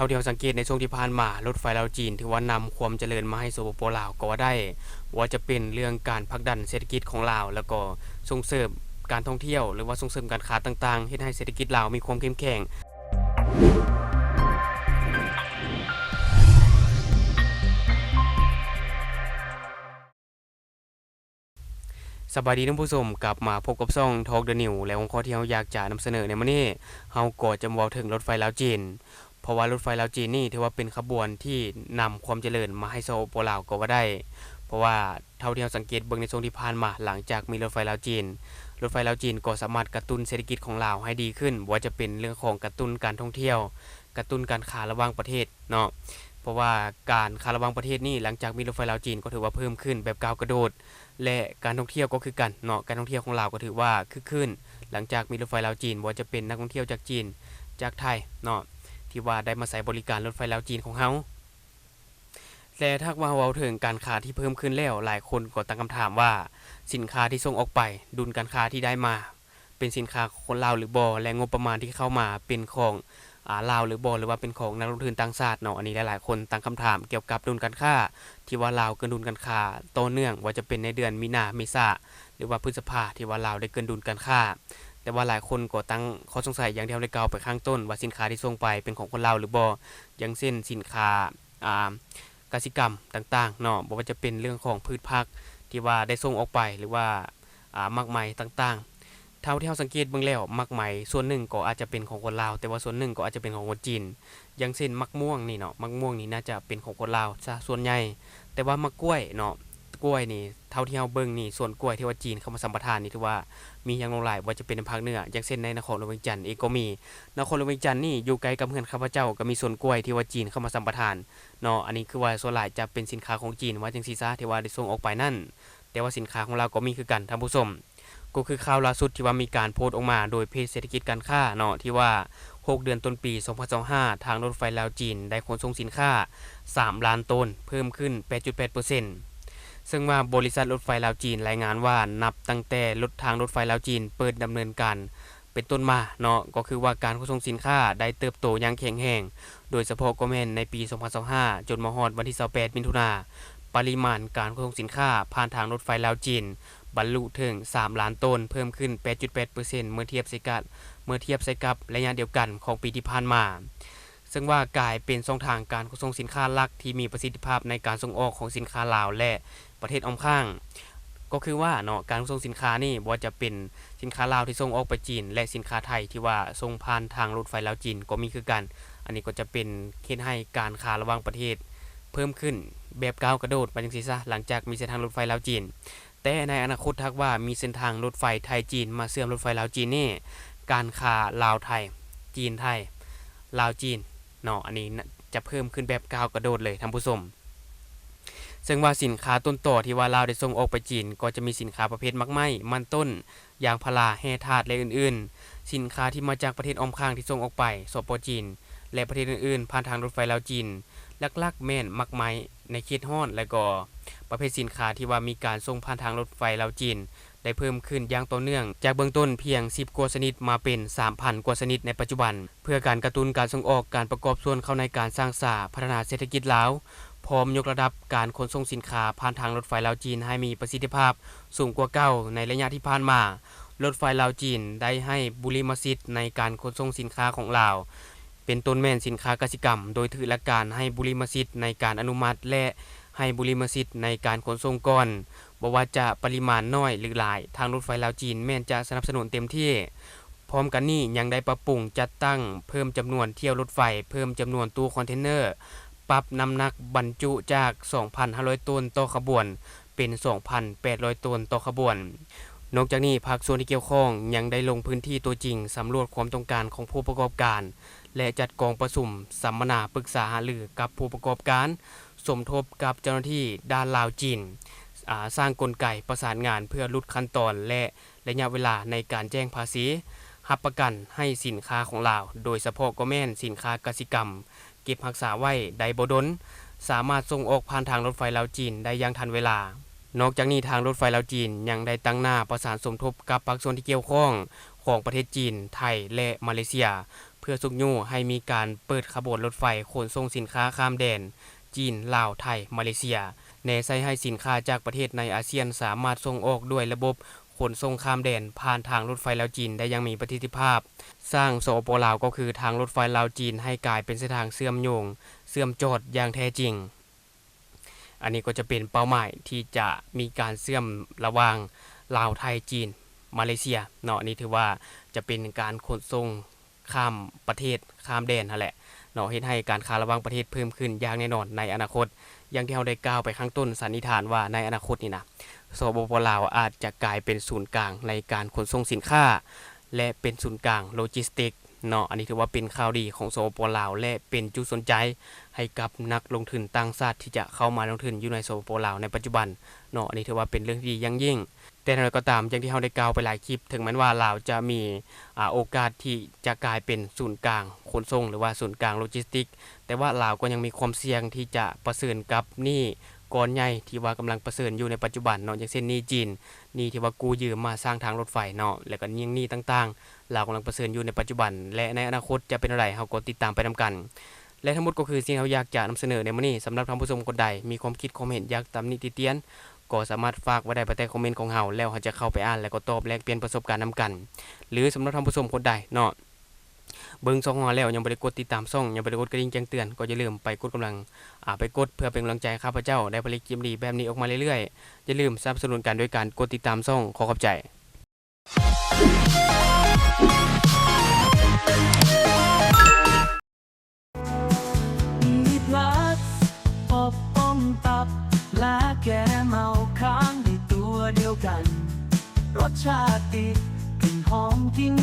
ເທົ່າທີ່ເຮົາສັງເກດໃນຊ່ວງທີ່ຜ່ານມາ, ລົດໄຟລາວ-ຈີນຖືວ່ານຳຄວາມຈະເລີນມາໃຫ້ ສປປ ລາວ ກໍວ່າໄດ້, ບໍ່ວ່າຈະເປັນເລື່ອງການຜັກດັນເສດຖະກິດຂອງລາວ ແລ້ວກໍສົ່ງເສີມການທ່ອງທ່ຽວ ຫຼືວ່າສົ່ງເສີມການຄ້າຕ່າງໆ, ເຮັດໃຫ້ເສດຖະກິດລາວມີຄວາມເຂັ້ມແຂງ. ສະບາຍດີທ່ານຜູ້ຊົມ, ກັບມາພົບກັບຊ່ອງ Talk the News ແລະ ຫົວຂໍ້ທີ່ເຮົາຢາກຈະນຳສະເໜີໃນມື້ນີ້, ເຮົາກໍຈະມາເວົ້າເຖິງລົດໄຟລາວ-ຈີນ. ເພາະວ່າລົດໄຟລາວ-ຈີນນີ້ຖືວ່າເປັນຂະບວນທີ່ນຳຄວາມຈະເລີນມາໃຫ້ ສປປ ລາວ ກໍວ່າໄດ້. ເພາະວ່າເທົ່າທີ່ເຮົາສັງເກດເບິ່ງໃນຊ່ວງທີ່ຜ່ານມາ, ຫຼັງຈາກມີລົດໄຟລາວ-ຈີນ, ລົດໄຟລາວ-ຈີນກໍສາມາດກະຕຸ້ນເສດຖະກິດຂອງລາວໃຫ້ດີຂຶ້ນ, ບໍ່ວ່າຈະເປັນເລື່ອງຂອງກະຕຸ້ນການທ່ອງທ່ຽວ, ກະຕຸ້ນການຄ້າລະຫວ່າງປະເທດເນາະ. ເພາະວ່າການຄ້າລະຫວ່າງປະເທດນີ້, ຫຼັງຈາກມີລົດໄຟລາວ-ຈີນ ກໍຖືວ່າເພີ່ມຂຶ້ນແບບກ້າວກະໂດດ ແລະ ການທ່ອງທ່ຽວກໍຄືກັນເນາະ, ການທ່ອງທ່ຽວຂອງລາວກໍຖືວ່າຄຶກຄື້ນ ຫຼັງຈາກມີລົດໄຟລາວ-ຈີນ, ບໍ່ວ່າຈະເປັນນັກທ່ອງທ່ຽວຈາກຈີນ, ຈາກໄທເນາະ, ທີ່ວ່າໄດ້ມາໃຊ້ບໍລິການລົດໄຟລາວ-ຈີນຂອງເຮົາ. ແຕ່ຖ້າຫາກວ່າເຮົາເວົ້າເຖິງການຄ້າທີ່ເພີ່ມຂຶ້ນແລ້ວ, ຫຼາຍຄົນກໍຕັ້ງຄຳຖາມວ່າ ສິນຄ້າທີ່ສົ່ງອອກໄປ, ດຸນການຄ້າທີ່ໄດ້ມາ, ເປັນສິນຄ້າຂອງຄົນລາວຫຼືບໍ່ ແລະ ງົບປະມານທີ່ເຂົ້າມາເປັນຂອງ ອາ ລາວຫຼືບໍ່ ຫຼືວ່າເປັນຂອງນັກລົງທຶນຕ່າງຊາດເນາະ. ອັນນີ້ຫຼາຍໆຄົນຕັ້ງຄຳຖາມກ່ຽວກັບດຸນການຄ້າ ທີ່ວ່າລາວເກີນດຸນການຄ້າຕໍ່ເນື່ອງ, ວ່າຈະເປັນໃນເດືອນມີນາ, ເມສາ ຫຼືວ່າພຶດສະພາ ທີ່ວ່າລາວໄດ້ເກີນດຸນການຄ້າ. ແຕ່ວ່າຫຼາຍຄົນກໍຕັ້ງຂໍ້ສົງໄສຢ່າງທີ່ເຮົາໄດ້ກ່າວໄປຂ້າງຕົ້ນ ວ່າສິນຄ້າທີ່ສົ່ງໄປເປັນຂອງຄົນລາວຫຼືບໍ່, ຢ່າງເຊັ່ນສິນຄ້າ ອາ ກະສິກຳຕ່າງໆເນາະ, ບໍ່ວ່າຈະເປັນເລື່ອງຂອງພືດຜັກທີ່ວ່າໄດ້ສົ່ງອອກໄປ ຫຼືວ່າ ອາ ໝາກໄມ້ຕ່າງໆ. ເທົ່າທີ່ເຮົາສັງເກດເບິ່ງແລ້ວ, ໝາກໄມ້ສ່ວນໜຶ່ງກໍອາດຈະເປັນຂອງຄົນລາວ, ແຕ່ວ່າສ່ວນໜຶ່ງກໍອາດຈະເປັນຂອງຄົນຈີນ. ຢ່າງເຊັ່ນໝາກມ່ວງນີ້ເນາະ, ໝາກມ່ວງນີ້ໜ້າຈະເປັນຂອງຄົນລາວຊະສ່ວນໃຫຍ່, ແຕ່ວ່າໝາກກ້ວຍເນາະ, ກ້ວຍນີ້ ເທົ່າທີ່ເຮົາເບິ່ງນີ້ ສວນກ້ວຍທີ່ວ່າຈີນເຂົ້າມາສຳປະທານນີ້ ຖືວ່າມີຢ່າງຫຼວງຫຼາຍ, ບໍ່ວ່າຈະເປັນໃນພາກເໜືອ, ຢ່າງເຊັ່ນໃນນະຄອນຫຼວງວຽງຈັນເອງກໍມີ. ນະຄອນຫຼວງວຽງຈັນນີ້ຢູ່ໃກ້ກັບເຮືອນຂ້າພະເຈົ້າ, ກໍມີສວນກ້ວຍທີ່ວ່າຈີນເຂົ້າມາສຳປະທານເນາະ. ອັນນີ້ຄືວ່າສ່ວນຫຼາຍຈະເປັນສິນຄ້າຂອງຈີນ, ວ່າຈັ່ງຊີ້ຊະ, ທີ່ວ່າໄດ້ສົ່ງອອກໄປນັ້ນ. ແຕ່ວ່າສິນຄ້າຂອງລາວກໍມີຄືກັນທ່ານຜູ້ຊົມ. ກໍຄືຂ່າວລ່າສຸດທີ່ວ່າມີການໂພສອອກມາໂດຍເພຈເສດຖະກິດການຄ້າເນາະ, ທີ່ວ່າ ຫົກເດືອນຕົ້ນປີສອງພັນຊາວຫ້າ ທາງລົດໄຟລາວ-ຈີນໄດ້ຂົນສົ່ງສິນຄ້າ ສາມລ້ານໂຕນ, ເພີ່ມຂຶ້ນ ແປດຈຸດແປດເປີເຊັນ. ເຊິ່ງວ່າບໍລິສັດລົດໄຟລາວ-ຈີນລາຍງານວ່າ ນັບຕັ້ງແຕ່ລົດ ທາງລົດໄຟລາວ-ຈີນເປີດດຳເນີນການ ເປັນຕົ້ນມາເນາະ, ກໍຄືວ່າການຂົນສົ່ງສິນຄ້າໄດ້ເຕີບໂຕຢ່າງແຂງແຮງ, ໂດຍສະເພາະກໍແມ່ນໃນປີສອງພັນຊາວຫ້າ ຈົນມາຮອດວັນທີຊາວແປດ ມິຖຸນາ, ປະລິມານການຂົນສົ່ງສິນຄ້າຜ່ານທາງລົດໄຟລາວ-ຈີນ ບັນລຸເຖິງ ສາມລ້ານໂຕນ, ເພີ່ມຂຶ້ນ ແປດຈຸດແປດເປີເຊັນ ເມື່ອທຽບໃສ່ກັບ ເມື່ອທຽບໃສ່ກັບໄລຍະດຽວກັນຂອງປີທີ່ຜ່ານມາ. ເຊິ່ງວ່າກາຍເປັນຊ່ອງທາງການຂົນສົ່ງສິນຄ້າຫຼັກທີ່ມີປະສິດທິພາບໃນການສົ່ງອອກຂອງສິນຄ້າລາວ ແລະ ປະເທດອ້ອມຂ້າງ. ກໍຄືວ່າເນາະ, ການຂົນສົ່ງສິນຄ້ານີ້ ບໍ່ວ່າຈະເປັນສິນຄ້າລາວທີ່ສົ່ງອອກໄປຈີນ ແລະ ສິນຄ້າໄທທີ່ວ່າສົ່ງຜ່ານທາງລົດໄຟລາວ-ຈີນກໍມີຄືກັນ. ອັນນີ້ກໍຈະເປັນເຮັດໃຫ້ການຄ້າລະຫວ່າງປະເທດເພີ່ມຂຶ້ນແບບກ້າວກະໂດດ ວ່າຈັ່ງຊີ້ຊະ, ຫຼັງຈາກມີເສັ້ນທາງລົດໄຟລາວ-ຈີນ. ແຕ່ໃນອະນາຄົດ ຫາກວ່າມີເສັ້ນທາງລົດໄຟໄທ-ຈີນມາເຊື່ອມລົດໄຟລາວ-ຈີນນີ້, ການຄ້າລາວ-ໄທ, ຈີນ-ໄທ, ລາວ-ຈີນເນາະ, ອັນນີ້ນະ ຈະເພີ່ມຂຶ້ນແບບກ້າວກະໂດດເລີຍທ່ານຜູ້ຊົມ. ເຊິ່ງວ່າສິນຄ້າຕົ້ນຕໍທີ່ວ່າລາວໄດ້ສົ່ງອອກໄປຈີນ ກໍຈະມີສິນຄ້າປະເພດໝາກໄມ້, ມັນຕົ້ນ, ຢາງພາລາ, ແຮ່ທາດ ແລະ ອື່ນໆ. ສິນຄ້າທີ່ມາຈາກປະເທດອ້ອມຂ້າງທີ່ສົ່ງອອກໄປ ສປ ຈີນ ແລະ ປະເທດອື່ນໆ ຜ່ານທາງລົດໄຟລາວ-ຈີນ ຫຼັກໆແມ່ນໝາກໄມ້ໃນເຂດຮ້ອນ ແລະ ກໍປະເພດສິນຄ້າທີ່ວ່າມີການສົ່ງຜ່ານທາງລົດໄຟລາວ-ຈີນ ໄດ້ເພີ່ມຂຶ້ນຢ່າງຕໍ່ເນື່ອງ, ຈາກເບື້ອງຕົ້ນພຽງສິບກວ່າຊະນິດ ມາເປັນສາມພັນກວ່າຊະນິດໃນປັດຈຸບັນ. ເພື່ອການກະຕຸ້ນການສົ່ງອອກ, ການປະກອບສ່ວນເຂົ້າໃນການສ້າງສາພັດທະນາເສດຖະກິດລາວ, ພ້ອມຍົກລະດັບການຂົນສົ່ງສິນຄ້າຜ່ານທາງລົດໄຟລາວ-ຈີນໃຫ້ມີປະສິດທິພາບສູງກວ່າເກົ່າ. ໃນໄລຍະທີ່ຜ່ານມາ, ລົດໄຟລາວ-ຈີນໄດ້ໃຫ້ບຸລິມະສິດໃນການຂົນສົ່ງສິນຄ້າຂອງລາວ, ເປັນຕົ້ນແມ່ນສິນຄ້າກະສິກຳ, ໂດຍຖືຫຼັກການໃຫ້ບຸລິມະສິດໃນການອະນຸມັດ ແລະ ໃຫ້ບຸລິມະສິດໃນການຂົນສົ່ງກ່ອນ. ບໍ່ວ່າຈະປະລິມານໜ້ອຍ ຫຼື ຫຼາຍ, ທາງລົດໄຟລາວ-ຈີນແມ່ນຈະສະໜັບສະໜູນເຕັມທີ່. ພ້ອມກັນນີ້ຍັງໄດ້ປັບປຸງຈັດຕັ້ງເພີ່ມຈຳນວນຖ້ຽວລົດໄຟ, ເພີ່ມຈຳນວນຕູ້ຄອນເທນເນີ, ປັບນ້ຳໜັກບັນຈຸຈາກສອງພັນຫ້າຮ້ອຍໂຕນຕໍ່ຂະບວນ ເປັນສອງພັນແປດຮ້ອຍໂຕນຕໍ່ຂະບວນ. ນອກຈາກນີ້, ພາກສ່ວນທີ່ກ່ຽວຂ້ອງຍັງໄດ້ລົງພື້ນທີ່ຕົວຈິງສຳຫຼວດຄວາມຕ້ອງການຂອງຜູ້ປະກອບການ ແລະ ຈັດກອງປະຊຸມສຳມະນາປຶກສາຫາລືກັບຜູ້ປະກອບການ, ສົມທົບກັບເຈົ້າໜ້າທີ່ດ່ານລາວ-ຈີນ, ອາ, ສ້າງກົນໄກປະສານງານເພື່ອຫຼຸດຂັ້ນຕອນ ແລະ ໄລຍະເວລາໃນການແຈ້ງພາສີ, ຮັບປະກັນໃຫ້ສິນຄ້າຂອງລາວ, ໂດຍສະເພາະກໍແມ່ນສິນຄ້າກະສິກຳ, ເກັບຮັກສາໄວ້ໄດ້ບໍ່ດົນ, ສາມາດສົ່ງອອກຜ່ານທາງລົດໄຟລາວ-ຈີນໄດ້ຢ່າງທັນເວລາ. ນອກຈາກນີ້, ທາງລົດໄຟລາວ-ຈີນຍັງໄດ້ຕັ້ງໜ້າປະສານສົມທົບກັບພາກສ່ວນທີ່ກ່ຽວຂ້ອງຂອງປະເທດຈີນ, ໄທ ແລະ ມາເລເຊຍ, ເພື່ອຊຸກຍູ້ໃຫ້ມີການເປີດຂະບວນລົດໄຟຂົນສົ່ງສິນຄ້າຂ້າມແດນ ຈີນ, ລາວ, ໄທ, ມາເລເຊຍ, ແນໃສ່ໃຫ້ສິນຄ້າຈາກປະເທດໃນອາຊຽນສາມາດສົ່ງອອກດ້ວຍລະບົບຂົນສົ່ງຂ້າມແດນຜ່ານທາງລົດໄຟລາວ-ຈີນໄດ້ຢ່າງມີປະສິດທິພາບ, ສ້າງ ສປປ ລາວ ກໍຄືທາງລົດໄຟລາວ-ຈີນ ໃຫ້ກາຍເປັນເສັ້ນທາງເຊື່ອມໂຍງ, ເຊື່ອມຈອດຢ່າງແທ້ຈິງ. ອັນນີ້ກໍຈະເປັນເປົ້າໝາຍທີ່ຈະມີການເຊື່ອມລະຫວ່າງລາວ, ໄທ, ຈີນ, ມາເລເຊຍເນາະ. ອັນນີ້ຖືວ່າຈະເປັນການຂົນສົ່ງຂ້າມປະເທດ, ຂ້າມແດນຫັ້ນແຫຼະເນາະ, ເຮັດໃຫ້ການຄ້າລະຫວ່າງປະເທດເພີ່ມຂຶ້ນຢ່າງແນ່ນອນໃນອະນາຄົດ. ຢ່າງທີ່ເຮົາໄດ້ກ່າວໄປຂ້າງຕົ້ນ, ສັນນິຖານວ່າໃນອະນາຄົດນີ້ນະ ສປປ ລາວ ອາດຈະກາຍເປັນສູນກາງໃນການຂົນສົ່ງສິນຄ້າ ແລະ ເປັນສູນກາງໂລຈິສຕິກ ເນາະ. ອັນນີ້ຖືວ່າເປັນຂ່າວດີຂອງ ສປປ ລາວ ແລະ ເປັນຈຸດສົນໃຈໃຫ້ກັບນັກລົງທຶນຕ່າງຊາດທີ່ຈະເຂົ້າມາລົງທຶນຢູ່ໃນ ສປປ ລາວ ໃນປັດຈຸບັນເນາະ. ອັນນີ້ຖືວ່າເປັນເລື່ອງທີ່ດີຢ່າງຍິ່ງ. ແຕ່ຢ່າງໃດກໍຕາມ, ຢ່າງທີ່ເຮົາໄດ້ກ່າວໄປຫຼາຍຄລິບ, ເຖິງແມ່ນວ່າລາວຈະມີ ອາ ໂອກາດທີ່ຈະກາຍເປັນສູນກາງຂົນສົ່ງ ຫຼືວ່າສູນກາງໂລຈິສຕິກ, ແຕ່ວ່າລາວກໍຍັງມີຄວາມສ່ຽງທີ່ຈະປະເຊີນກັບໜີ້ກ້ອນໃຫຍ່ທີ່ວ່າກຳລັງປະເຊີນຢູ່ໃນປັດຈຸບັນເນາະ, ຢ່າງເຊັ່ນໜີ້ຈີນ, ໜີ້ທີ່ວ່າກູ້ຢືມມາສ້າງທາງລົດໄຟເນາະ, ແລ້ວກໍຍັງໜີ້ຕ່າງໆ ລາວກຳລັງປະເຊີນຢູ່ໃນປັດຈຸບັນ ແລະ ໃນອະນາຄົດຈະເປັນແນວໃດ ເຮົາກໍຕິດຕາມໄປນຳກັນ. ແລະ ທັງໝົດກໍຄືສິ່ງທີ່ເຮົາຢາກຈະນຳສະເໜີໃນມື້ນີ້. ສຳລັບທ່ານຜູ້ຊົມຄົນໃດມີຄວາມຄິດຄວາມເຫັນ ຢາກຕຳໜິຕິຕຽນ ກໍສາມາດຝາກໄວ້ໄດ້ພາຍໃຕ້ຄອມເມັນຂອງເຮົາ, ແລ້ວເຮົາຈະເຂົ້າໄປອ່ານ ແລ້ວກໍຕອບແລກປ່ຽນປະສົບການນຳກັນ. ຫຼື ສຳລັບທ່ານຜູ້ຊົມຄົນໃດເນາະ ເບິ່ງຊ່ອງຂອງເຮົາແລ້ວ ຍັງບໍ່ໄດ້ກົດຕິດຕາມຊ່ອງ, ຍັງບໍ່ໄດ້ກົດກະດິ່ງແຈ້ງເຕືອນ, ກໍຢ່າລືມໄປກົດກຳລັງ, ອາ, ໄປກົດເພື່ອເປັນກຳລັງໃຈໃຫ້ຂ້າພະເຈົ້າໄດ້ຜະລິດຄລິບດີໆແບບນີ້ອອກມາເລື້ອຍໆ. ຢ່າລືມສະໜັບສະໜູນກັນໂດຍການກົດຕິດຕາມຊ່ອງ. ຂໍຂອບໃຈ. ມີພລັສ ປົກປ້ອງຕັບ ແລະ ແກ້ເມົາຄ້າງໃນຕົວດຽວກັນ. ລົດຊາດຕິດ ກິ່ນຫອມ ກິ່ນ